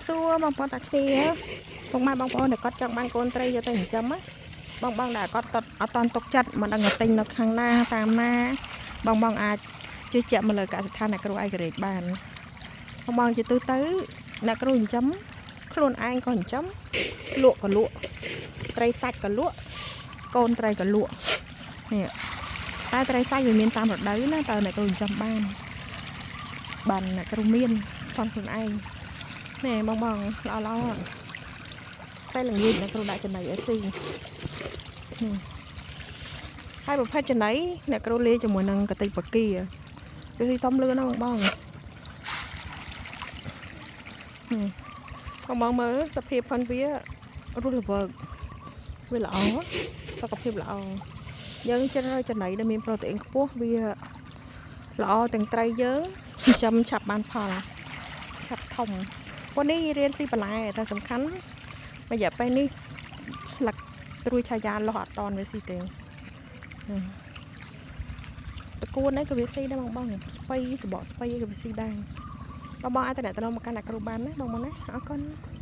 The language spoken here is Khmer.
បសួរបងប្អូនតាគ្នាពុកម៉ែបងប្អូនដែលគាត់ចង់បានកូនត្រីយកទៅចិញ្ចឹមណាបងបងដែលគាត់អត់តន់ទុកចិត្តមិនដឹងថាទិញនៅខាងណាតាមណាបងបងអាចជឿជាក់មកលើកសិដ្ឋានអ្នកគ្រូឯករាជ្យបានបងបងជាទូទៅអ្នកគ្រូចិញ្ចឹមខ្លួនឯងក៏ចិញ្ចឹមលក់ក៏លក់ត្រីសាច់ក៏លក់កូនត្រីក៏លក់នេះតែត្រីសាច់វាមានតាមរដូវណាតើអ្នកគ្រូចិញ្ចឹមបានបានអ្នកគ្រូមានផងខ្លួនឯង ណែបងបងល្អល្អតែល្ងាចអ្នកគ្រូដាក់ចំណីឲ្យស៊ីនេះហើយប្រភេទចំណីអ្នកគ្រូលាយជាមួយនឹងកតិចបកាវាស៊ីធំលឿនណាស់បងបងនេះបងបងមើលសភាពផនវារស់រវើកវាល្អសុខភាពល្អយើងជ្រើសរើសចំណីដែលមានប្រូតេអ៊ីនខ្ពស់វាល្អទាំងត្រីយើងចិញ្ចឹមឆាប់បានផលឆាប់ធំពួកនេះរៀនស៊ីបន្លែតែសំខាន់រយៈពេលនេះស្លឹកត្រួយឆាយាលាស់អត់តន់វាស៊ីទេតកួននេះក៏វាស៊ីដែរបងបងស្ពៃសបកស្ពៃក៏វាស៊ីដែរបងបងអាចតំណមកកាន់អ្នកគ្រូបានណាបងបងណាអរគុណ។